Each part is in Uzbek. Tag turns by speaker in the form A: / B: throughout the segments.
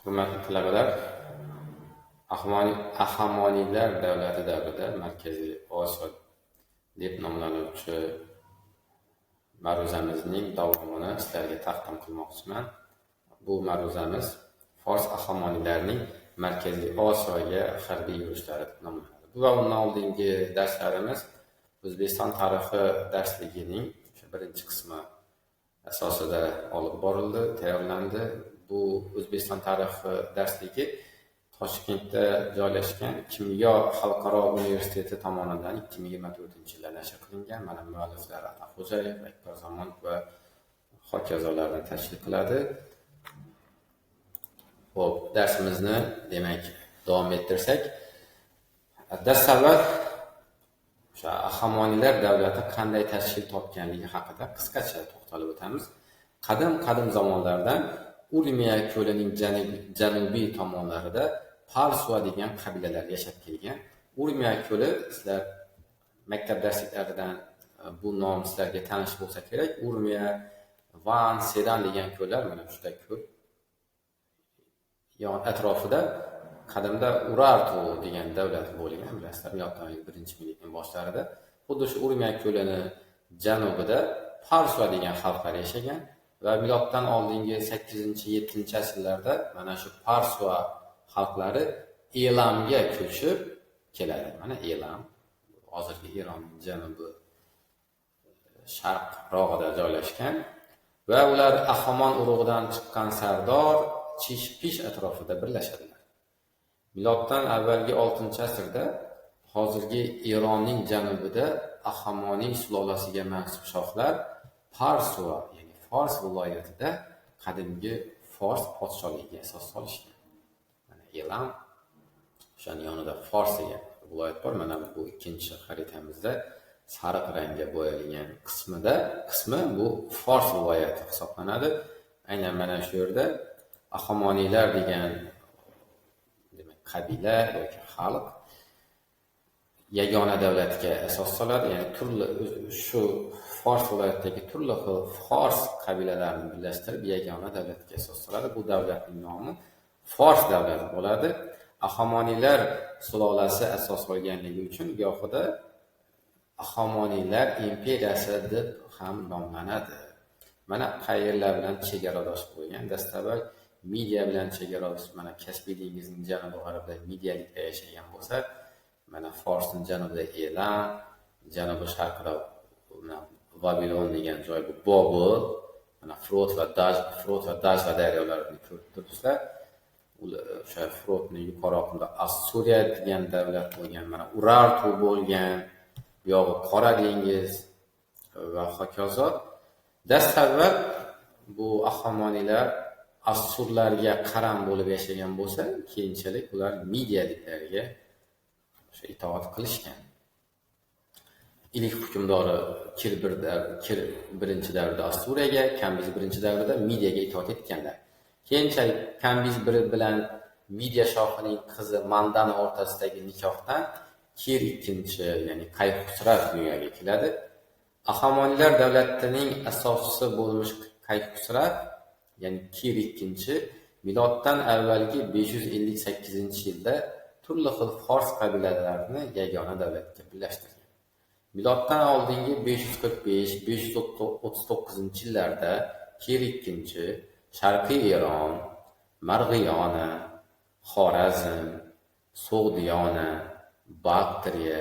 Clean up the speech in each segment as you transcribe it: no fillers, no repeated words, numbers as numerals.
A: Hurmatli talabalar, Ahamoniylar davlati davrida Markaziy Osiyo deb nomlanuvchi ma'ruzamizning davomini sizlarga taqdim qilmoqchiman. Bu ma'ruzamiz Fors Ahamoniylarning Markaziy Osiyoga harbiy yurishlari deb nomlanadi. Bu va undan oldingi darslarimiz O'zbekiston tarixi darsligining birinchi qismi asosida olib borildi, tayyorlandi. Bu O'zbekiston tarixi darsligi Toshkentda joylashgan Kimyo xalqaro universiteti tomonidan 2024-yilda nashr qilingan. Mana mualliflar Ataxo'jayev, Akbar Zamonov va hokazolarni tashkil qiladi. Xo'p, darsimizni demak davom ettirsak, dastavval o'sha Ahamoniylar davlati qanday tashkil topganligi haqida qisqacha to'xtalib o'tamiz. Qadim-qadim zamonlardan Urmiya ko'lining janubiy tomonlarida Parsua degan qabilalar yashab kelgan. Urmiya ko'li, sizlar maktab darsliklaridan bu nom sizlarga tanish bo'lsa kerak. Urmiya, Van, Sedan degan ko'llar mana juda ko'p. Yon atrofida qadimda Urartu degan davlat bo'lgan, bilasizlar, miloddan 1-minglikning boshlarida. Xuddi shu Urmiya ko'lini janubida Parsua degan xalqlar yashagan va miloddan oldingi 8-7 asrlarda mana shu Parsua xalqlari Elamga ko'chib keladi. Mana Elam hozirgi Eronning janubi sharqrog'ida joylashgan va ular Ahamon urug'idan chiqqan sardor Chishpish atrofida birlashadilar. Miloddan avvalgi 6-asrda hozirgi Eronning janubida Ahamoniy sulolasiga mansub shohlar Parsua, ya'ni Fors viloyatida qadimgi Fors podsholigiga asos solishgan. Mana Elam, o'shani yonida Fors degan viloyat bor. Mana bu ikkinchi xaritamizda sariq rangga bo'yalgan qismi bu Fors viloyati hisoblanadi. Aynan mana shu yerda Ahamoniylar degan demak qabila yoki xalq yagona davlatga asos soladi. Ya'ni turli shu Fors viloyatidagi turli xil fors qabilalarini birlashtirib yagona davlatga asos soladi. Bu davlatning nomi Fors davlati bo'ladi. Ahamoniylar sulolasi asos solganligi uchun gohida Ahamoniylar imperiyasi deb ham nomlanadi. Mana qayerlar bilan chegaradosh bo'lgan? Dastavval Midiya bilan chegaradosh, mana Kaspiy dengizining janubi-g'arbida midiyaliklar yashagan bo'lsa, mana Forsning janubida Elam, janubi sharqida Vavilon degan joy bu Bobil, mana Frot va Dajla daryolarini ko'rib turibsizlar. O'sha Frotning yuqori oqimida Assuriya degan davlat bo'lgan, mana Urartu bo'lgan, bu yog'i Qora dengiz va hokazo. Dastavval bu Ahamoniylar Assurlarga qaram bo'lib yashagan bo'lsa, keyinchalik ular midiyaliklarga o'sha itoat qilishgan. Ilk hukmdori Kir birinchi davrida Assuriyaga, Kambiz birinchi davrida Midiyaga itoat etganlar. Keyinchalik Kambiz I bilan Midiya shohining qizi Mandana o'rtasidagi nikohdan Kir ikkinchi, ya'ni Kayxusrav dunyoga keladi. Ahamoniylar davlatining asoschisi bo'lmish Kayxusrav, ya'ni Kir ikkinchi miloddan avvalgi 558-yilda turli xil fors qabilalarini yagona davlatga birlashtirgan. Miloddan oldingi 545-539 yillarda Kir ikkinchi Sharqiy Eron, Marg'iyona, Xorazm, So'g'diyona, Baktriya,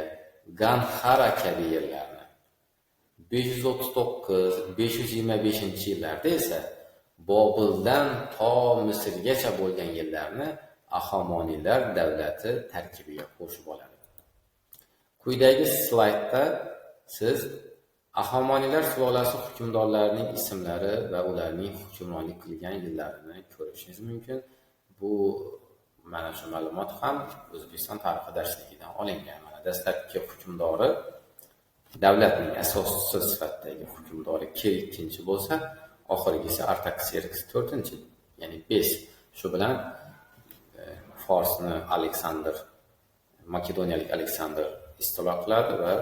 A: Gandhara kabi yerlarni, 539-525 yillarda esa Bobildan to Misrgacha bo'lgan yerlarni Ahamoniylar davlati tarkibiga qo'shib oladi. Quyidagi slaydda siz Ahamoniylar sulolasi hukmdorlarining ismlari va ularning hukmronlik qilgan yillarini ko'rishingiz mumkin. Bu mana shu ma'lumot ham O'zbekiston tarixi darsligidan olingan. Mana dastlabki hukmdori, davlatning asoschisi sifatidagi hukmdori Kir ikkinchi bo'lsa, oxirgisi Artakserks 4, ya'ni 5. Shu bilan Forsni Aleksandr, makedoniyalik Aleksandr istilo qiladi va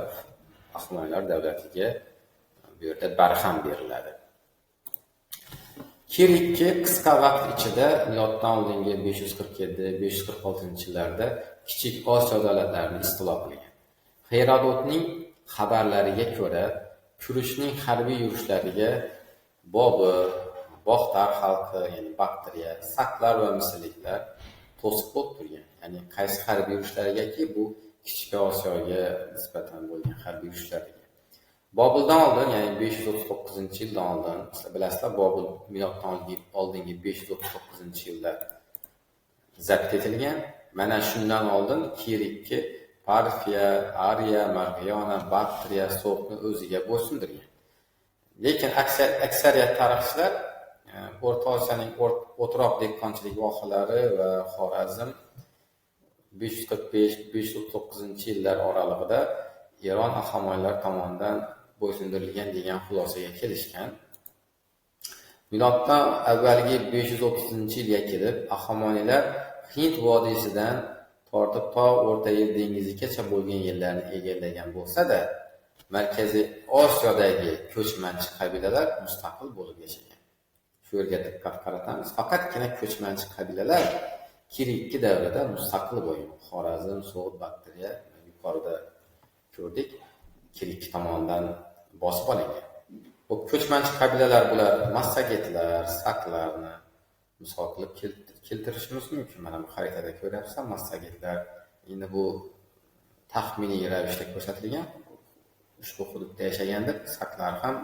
A: Ahamoniylar davlatiga bu yerda barham beriladi. Kir ikki qisqa vaqt ichida miloddan oldingi 547-546-yillarda Kichik Osiyo davlatlarini istilo qilgan. Herodotning xabarlariga ko'ra, Kurushning harbiy yurishlariga Bobur, Boxtar xalqi, ya'ni Baktriya, Saklar va Misrliklar to'siq bo'lib turgan. Ya'ni qaysi harbiy yurishlarigaki, bu Kichik Osiyoga nisbatan bo'lgan harbiy yurishlarga. Bobildan oldin, ya'ni 539-yildan oldin, sizlar bilasizlar, Bobil miloddan oldingi 539-yilda zabt etilgan. Mana shundan oldin Kir ikki Parfiya, Ariya, Marg'iyona, Baktriya, So'g'dni o'ziga bo'ysundirgan. Lekin aksariyat tarixchilar O'rta Osiyoning o'troq dehqonchilik vohalari va Xorazm 545-539-yillar oralig'ida Eron Ahamoniylar tomonidan bo'ysundirilgan degan xulosaga kelishgan. Miloddan avvalgi 530-yilga kelib Ahamoniylar Hind vodiysidan tortib to O'rta Yer dengizigacha bo'lgan yerlarni egallagan bo'lsa-da, Markaziy Osiyodagi ko'chmanchi qabilalar mustaqil bo'lib yashagan. Shu yerga diqqat qaratamiz. Faqatgina ko'chmanchi qabilalar Kir ikki davrida mustaqil bo'lgan. Xorazm, So'g'd, Baktriya yuqorida ko'rdik, Kir ikki tomonidan bosib olingan. Bu ko'chmanchi qabilalar bular massagetlar, saklarni misol qilib keltirishimiz mumkin. Mana bu xaritada ko'ryapsizlar, massagetlar endi bu taxminiy ravishda ko'rsatilgan. Ushbu hududda yashagan deb, saklar ham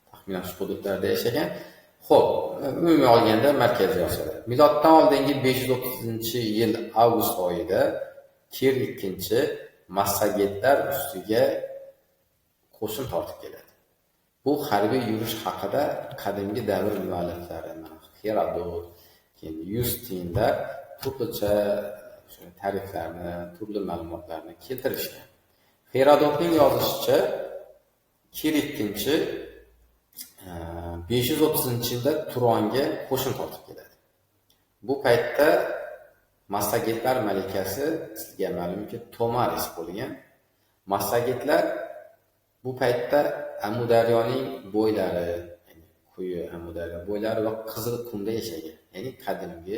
A: taxminan shu hududlarda yashagan. Xo'p, umumiy olganda Markaziy Osiyoda. Miloddan oldingi 530-yil avgust oyida Kir ikkinchi massagetlar ustiga qo'shin tortib keladi. Bu harbiy yurish haqida qadimgi davr mualliflari, mana Herodot, keyin Yustinlar turlicha ta'riflarni, turli ma'lumotlarni keltirishgan. Herodotning yozishicha, Kir ikkinchi 530-yilda Turonga qo'shin tortib keladi. Bu paytda massagetlar malikasi, sizga ma'lumki, Tomaris bo'lgan. Massagetlar bu paytda Amudaryoning bo'ylari, ya'ni quyi Amudaryo bo'ylari va Qizilqumda yashagan, ya'ni qadimgi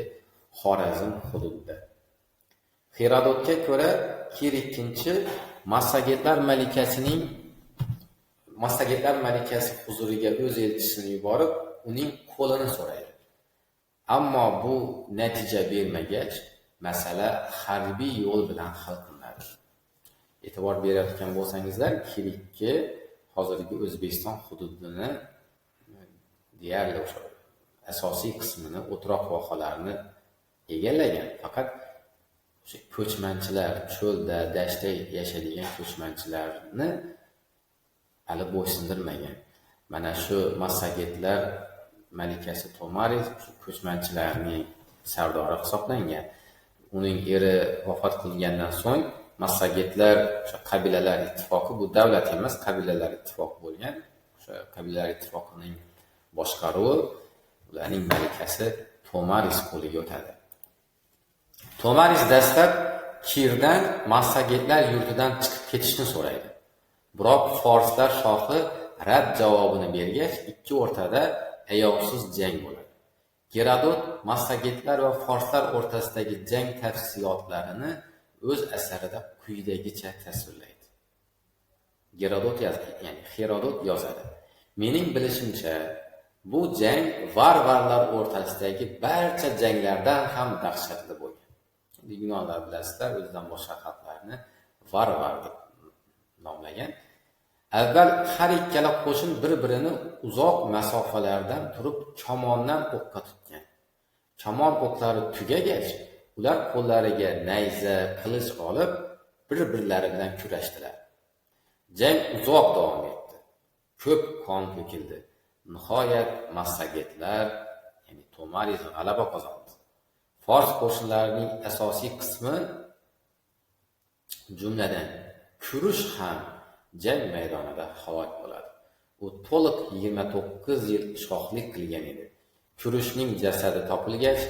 A: Xorazm hududida. Herodotga ko'ra, Kir ikkinchi massagetlar malikasi huzuriga o'z elchisini yuborib, uning qo'lini so'raydi. Ammo bu natija bermagach, masala harbiy yo'l bilan hal qilinadi. E'tibor berayotgan bo'lsangizlar, Kir ikki hozirgi O'zbekiston hududini deyarli o'sha asosiy qismini, o'troq vohalarni egallagan. Faqat o'sha ko'chmanchilar, cho'lda, dashtda yashaydigan ko'chmanchilarni hali bo'ysundirmagan. Mana shu massagetlar malikasi Tomaris shu ko'chmanchilarning sardori hisoblangan. Uning eri vafot qilgandan so'ng massagetlar o'sha qabilalar ittifoqi, bu davlat emas, qabilalar ittifoqi bo'lgan. O'sha qabilalar ittifoqining boshqaruvi ularning malikasi Tomaris qo'liga o'tadi. Tomaris dastlab Kirdan massagetlar yurtidan chiqib ketishni so'raydi. Biroq forslar shohi rad javobini bergach, ikki o'rtada ayovsiz jang bo'ladi. Gerodot massagetlar va forslar o'rtasidagi jang tafsilotlarini o'z asarida quyidagicha tasvirlaydi. Gerodot ya'ni Herodot yozadi: Mening bilishimcha, bu jang varvarlar o'rtasidagi barcha janglardan ham dahshatli bo'lgan. Endi yunonlar bilasizlar, o'zidan boshqa xalqlarni varvar deb nomlagan. Avval har ikkala qo'shin bir-birini uzoq masofalardan turib kamondan o'qqa tutgan. Kamon o'qlari tugagach, ular qo'llariga nayza, qilich olib, bir-birlari bilan kurashdilar. Jang uzoq davom etdi. Ko'p qon to'kildi. Nihoyat massagetlar, ya'ni Tomaris g'alaba qozondi. Fors qo'shinlarining asosiy qismi, jumladan Kurush ham jang maydonida halok bo'ladi. U to'liq 29 yil shohlik qilgan edi. Kurushning jasadi topilgach,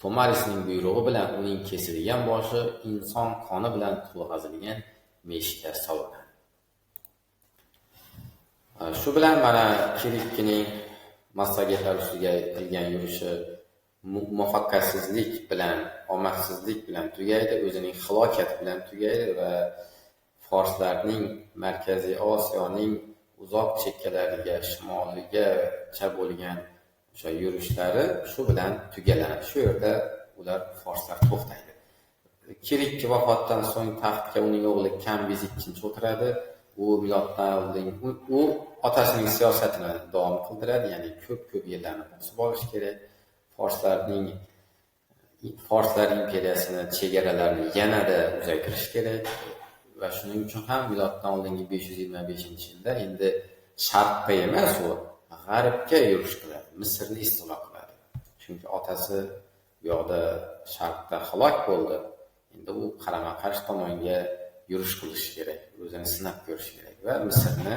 A: Tomarisning buyrug'i bilan uning kesilgan boshi inson qoni bilan to'lg'azilgan meshikka solinadi. Shu bilan mana Kir ikkining Massagetlar ustiga qilgan yurishi muvaffaqiyatsizlik bilan, omadsizlik bilan tugaydi, o'zining halokati bilan tugaydi va forslarning Markaziy Osiyoning uzoq chekkalariga, shimoligacha bo'lgan o'sha yurishlari shu bilan tugallanadi. Shu yerda ular, forslar to'xtaydi. Kir ikki vafotidan so'ng taxtga uning o'g'li Kambiz ikkinchi o'tiradi. U miloddan oldin u otasining siyosatini davom qildiradi, ya'ni ko'p-ko'p yerlarni bosib olish kerak. Forslar imperiyasini chegaralarini yanada uzaytirish kerak va shuning uchun ham miloddan oldingi 525-yilda endi sharqqa emas, u g'arbga yurish qiladi, Misrni istilo qiladi. Chunki otasi bu yoqda sharqda halok bo'ldi. Endi u qarama-qarshi tomonga yurish qilishi kerak, o'zini sinab ko'rishi kerak va Misrni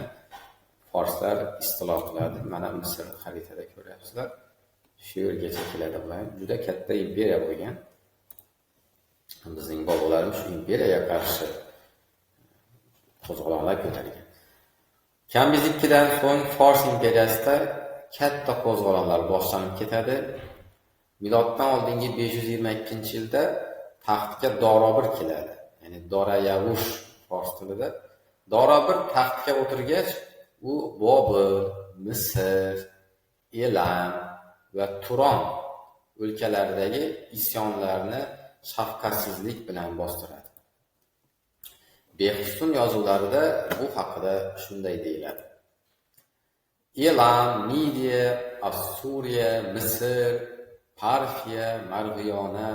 A: forslar istilo qiladi. Mana Misr xaritada ko'ryapsizlar. Shu yergacha keladi bular. Juda katta imperiya bo'lgan. Bizning bobolarimiz shu imperiyaga qarshi qo'zg'olonlar ko'targan. Kambiz ikkidan so'ng Fors imperiyasida katta qo'zg'olonlar boshlanib ketadi. Miloddan oldingi 522-yilda taxtga Dorobir keladi. Ya'ni Dorayavush fors tilida. Dorobir taxtga o'tirgach, u Bobil, Misr, Elam va Turon o'lkalaridagi isyonlarni shafqatsizlik bilan bostiradi. Behistun yozuvlarida bu haqida shunday deyiladi: Elam, Midiya, Assuriya, Misr, Parfiya, Marg'iyona,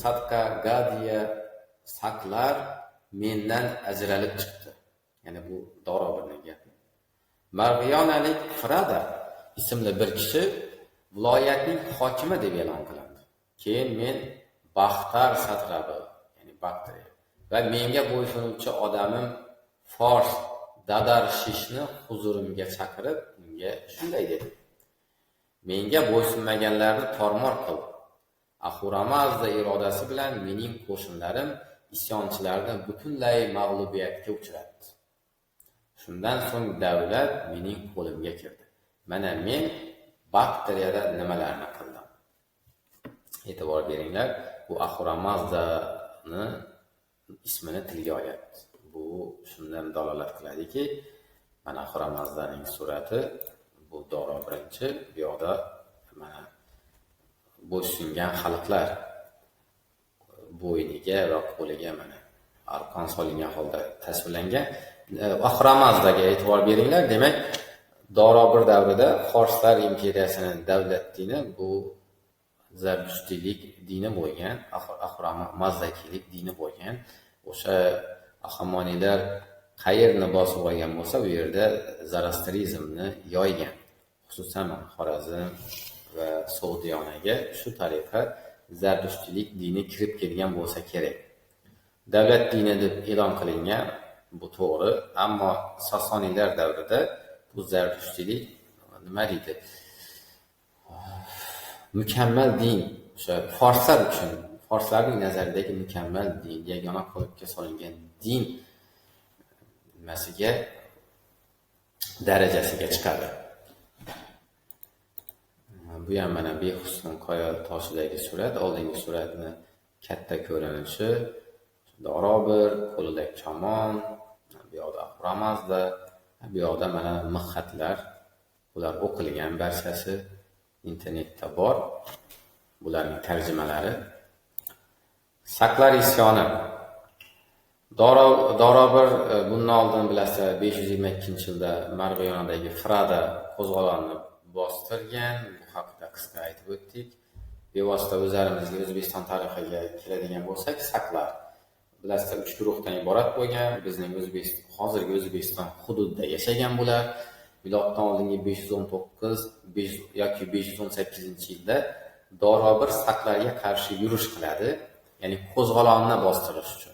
A: Sadqa Gadiya, Saklar mendan ajralib chiqdi. Ya'ni bu Dorobirning gapi. Marg'iyonalik Frada ismli bir kishi viloyatning hokimi deb e'lon qilindi. Keyin men Baxtar satrabi, ya'ni Baktriya va menga bo'ysunuvchi odamim Fors Dadarshishni huzurimga chaqirib, unga shunday dedim: Menga bo'ysunmaganlarni tormor qil. Axuramazda irodasi bilan mening qo'shinlarim isyonchilarni butunlay mag'lubiyatga uchratdi. Shundan so'ng davlat mening qo'limga kirdi. Mana men Baktriyada nimalarni qildim. E'tibor beringlar, bu Axuramazdani ismini tilga olyapti. Bu shundan dalolat qiladiki, mana Axuramazdaning surati, bu Doro birinchi, bu yoqda mana bo'ysungan xalqlar bo'yniga va qo'liga mana arqon solingan holda tasvirlangan. Axuramazdaga e'tibor beringlar. Demak, Doro bir davrida Forslar imperiyasini davlat dini bu Zardushtiylik dini bo'lgan, Axuramazdakilik dini bo'lgan. O'sha Ahamoniylar qayerni bosib olgan bo'lsa, u yerda zoroastrizmni yoygan. Xususan Xorazm va So'g'diyonaga shu tariqa Zardushtiylik dini kirib kelgan bo'lsa kerak. Davlat dini deb e'lon qilingan, bu to'g'ri, ammo Sasoniylar davrida bu Zardushtiylik nima deydi? Mukammal din, o'sha forslar uchun, forslarning nazaridagi mukammal din, yagona qolipga solingan din nimasiga, darajasiga chiqadi. Bu ham mana Behustun qoya toshidagi surat, oldingi suratni katta ko'rinishi. Dorobir, qo'lida kamon, bu yoqda Axuramazda, bu yoqda mana mixxatlar, ular o'qilgan barchasi internetda bor. Bularning tarjimalari. Saklar isyoni. Dorobir bundan oldin bilasizlar 522-yilda Marg'iyonadagi Frada qo'zg'olonni bostirgan. Bu haqida qisqa aytib o'tdik. Bevosita o'zlarimizga, O'zbekiston tarixiga keladigan bo'lsak, saklar bilasizlar 3 guruhdan iborat bo'lgan. Bizning O'zbekiston, hozirgi O'zbekiston hududida yashagan bular. Miloddan oldingi 519 yoki 518-yilda Dorobir saklarga qarshi yurish qiladi, ya'ni qo'zg'olonni bostirish uchun.